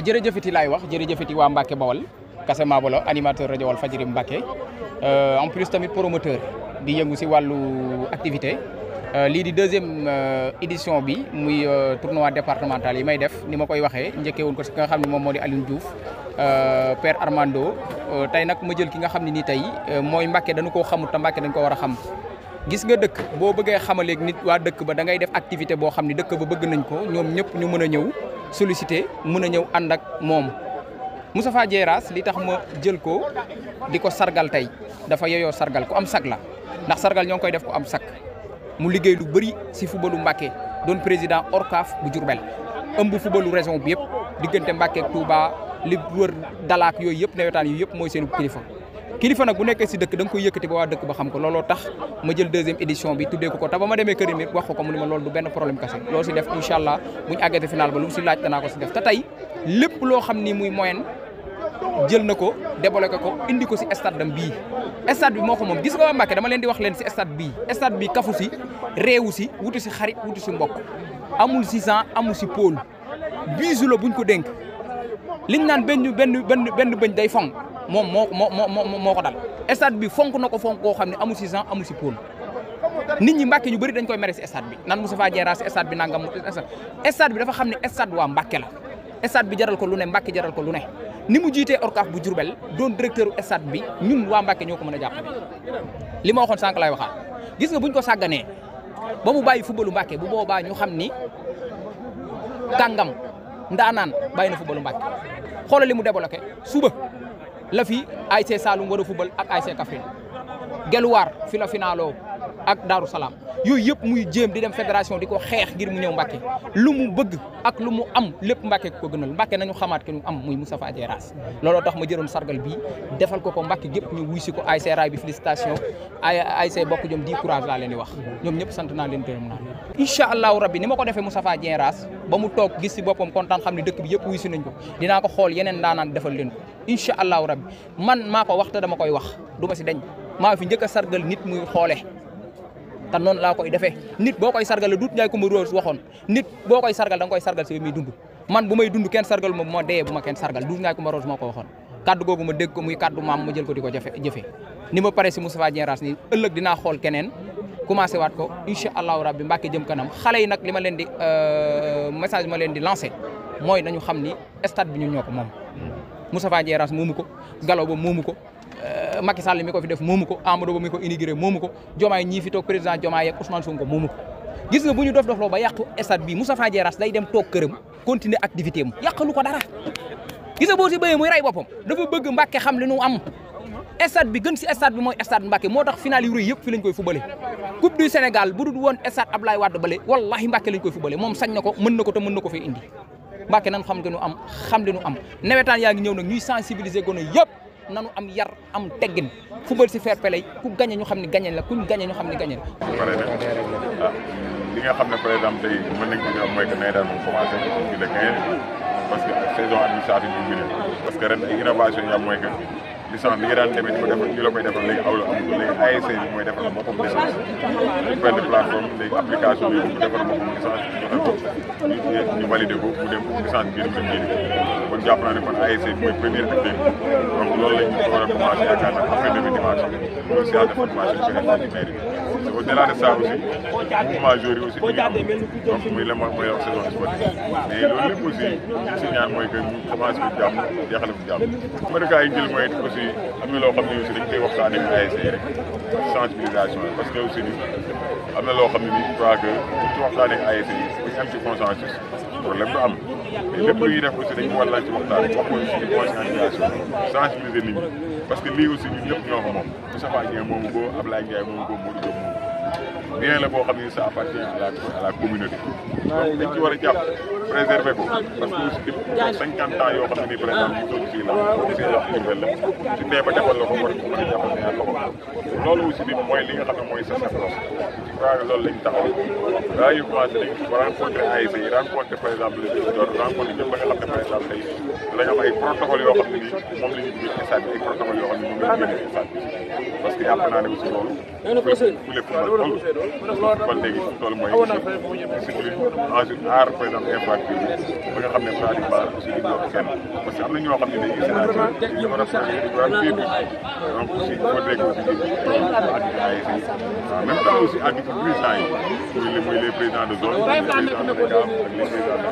jërëjëfati laay wax jërëjëfati waa Mbacke Bawal Kassé Mabolo animateur rajo Walfadjri Mbacke en plus tamit promoteur di yëngu si wàllu activité lii di deuxième édition bi muy tournoi départemental yi may def ni ma koy waxee njëkkee woon ko si ki nga xam ne moom moo di Alioune Diouf Père Armando tey nag ma jël ki nga xam ne nii tey mooy Mbacke dañu koo xamut te Mbacke dañ ko war a xam gis nga dëkk boo bëggee xamaleeg nit waa dëkk ba da ngay def activité boo xam ne dëkk ba bëgg nañ ko ñoom ñëpp ñu mën a ñëw sollicité mën a ñëw ànd ak moom Moustapha Dieyras li tax ma jël ko di ko sargal tey dafa yeyoo sargal ku am sag la ndax sargal ñoo ngi koy def ku am sag mu liggéey lu bëri si footballu Mbacke doon président ORCAF bu Diourbel ëmb footballu région bi yëpp diggante Mbacke ak Touba li wër dalaak yooyu yëpp nawetaan yooyu yëpp mooy seen kilifa nag bu nekkee si dëkk da nga koy yëkkati ba waa dëkk ba xam ko looloo tax ma jël deuxième édition bi tuddee ko te ba ma demee kër yi wax ko mu ne ma loolu du benn problème kese loolu si def incha allah bu ñu àggate final ba lu mu si laaj danaa ko si def te tey lépp loo xam ni muy moyen jël na ko débloqué ko indi ko si stade dam bii stade bi moo ko moom gis nga waa Mbacke dama leen di wax leen si stade bi kafu si réewu si wutu si xarit wutu si mbokk amul 600 amul si pôle bisu la buñ ko dénk liñ naan benn bëñ day fong moom moo ko dal stade bi fonk na ko fonk koo xam ne amul 600 amul si pôle nit ñi Mbacke ñu bëri dañ koy mere si stade bi nan Moustapha Dieyras si stade bi nangam stade bi dafa xam ne stade waa Mbacke la stade bi jaral ko lu ne Mbacke jaral ko lu ne ni mu jiitee ORCAF bu Diourbel doon directeur stade bi ñun waa Mbacke ñoo ko mën a jàppale li ma waxoon sànq lay waxaat gis nga buñ ko sàgganee ba mu bàyyi footballu Mbacke bu boobaa ñu xam ni kàngam ndaanaan bàyyi na footballu Mbacke xoolal li mu débloqué suba la fi ASC Saloum war a football ak ASC Kaffrine Geluwaar fi la finaaloo ak Darou Salaam yooyu yëpp muy jéem di dem fédération di ko xeex ngir mu ñëw Mbacke lu mu bëgg ak lu mu am lépp Mbacke ko gënal Mbacke nañu xamaat ke ñu am muy Moustapha Dieyras looloo tax ma jëroon sargal bii defal ko Mbacke gépp ñu wuy si ko ASC Raay bi félicitation ASC Bokk Jom di courage laa leen di wax ñoom ñëpp sant naa leen gërëm naa leen incha allahu rabbi ni ma ko defee Moustapha Dieyras ba mu toog gis si boppam kontaan xam ne dëkk bi yëpp wuy si nañ ko dinaa ko xool yeneen daanaan defal leen ko incha allahu rabbi man maa ko wax te dama koy wax du ma si deñ maa fi njëkk a sargal nit muy xoole te noonu laa koy defee nit boo koy sargal la duut Ndiaye Coumba Rose waxoon nit boo koy sargal da nga koy sargal si muy dund man bu may dund kenn sargal ma bu ma dee bu ma kenn sargal duut Ndiaye Coumba Rose moo ko waxoon kaddu googu ma dégg ko muy kaddu maam ma jël ko di ko jëfe ni ma pare si Moustapha Dieyras ni ëllëg dinaa xool keneen commencé waat ko incha allahu rabbi Mbacke jëm kanam xale yi nag li ma leen di message ma leen di lancé mooy nañu xam ni stade bi ñun ñoo ko moom Moustapha Dieyras moomu ko Gallo Ba moomu ko Macky Sall mi ko fi def moomu ko Amadou Ba mi ko inauguré moomu ko Diomaye ñii fi toog président Diomaye ak Ousmane Sonko moomu ko gis nga bu ñu dofloo ba yàqu stade bi Moustapha Dieyras day dem toog këram continuer activité am yàqalu ko dara gis nga boo si bëyee muy rey boppam dafa bëgg Mbacke xam li nu am stade bi gën si stade bi mooy stade Mbacke moo tax final yu rëy yëpp fi lañ koy fubale coupe du Sénégal bu dul woon stade Abdoulaye Wade bale wallahi Mbacke lañ koy fubale moom sañ na ko mën na ko te mën na ko fay indi Mbacke nan xam nga nu am xam li nu am nawetaan yaa ngi ñëw nag ñuy sensibiliser gone yëpp nanu am yar am teggin football si fair play ku gagné ñu xam ne gagné la kuñ gagné ñu xam ne gagné la. li nga xam ne par exemple tey mën nañ ko mooy que nawetaan moom commencé ci le 15 parce que saison administrative bi ñu parce que ren ay innovation yi am mooy que licence bi nga daan demee di ko defal ñu la koy defal léegi aw la amul léegi ASC bi mooy defal boppam licence ñu benn plateforme léegi application bi mu defal boppam licence ñu validé ko mu dem licence bi dem jëli kon jàpp naa ne kon ASC bi mooy premier acteur donc loolu lañ war a commencé yaakaar naa après demain dimanche mooy séance de formation bi nga xam ne mairie bi au delà de ça aussi mouvement joueur yi aussi mi ngi am donc muy la mooy wax saison sportive mais loolu lépp aussi ci ñaan mooy que ñu commencé ko jàmm jeexale ko jàmm matukaay yi jël mooy aussi am na loo xam ne aussi dañ koy waxtaanee ak ASC rek sensibilisation parce que aussi am na loo xam ne nii je crois que buñ ci waxtaanee ak ASC yi bu ñu am ci consensus problème du am mais lépp lu ñuy def aussi dañu war lañ ci waxtaan wax ko aussi conscientisation sensibiliser nit ñi parce que lii aussi ñun ñëpp ñoo ko moom Moustapha Dieng moomu ko Ablaye Ndiaye moomu ko Modou Diop moomu bien la boo xam ne ça appartient à la communauté donc dañ ci war a jàpp préserver ko parce que aussi depuis 50 ans yoo xam ne nii par exemple ñu toog fii la si lox Diourbel la su dee ba defal la ko war mën a jàppal ne yàlla ko loolu aussi bi mooy li nga xam ne mooy sa sapros je crois que loolu lañ taxaw daa yu commencé dañ rencontré ASC yi rencontré par exemple les éditeurs rencontré ñëpp ba nga xam ne par exemple tey dinañ am ay protocole yoo xam ne nii moom la ñu duggee ci stade bi ay protocole yoo xam ne moom la ñu génnee ci stade bi parce que yàpp naa ne aussi loolu fu football toll football léegi toll mooy discipline ensuite aar par exemple infrastructure bi nga xam ne pratiquement aussi di ñoo kenn parce que am na ñoo xam ne dañuy sénat ñu war a pied donc aussi il faudrait que aussi àgg ci ASC yi en même temps aussi àgg ci président yi muy les présidents de zone les présidents de ak les présidents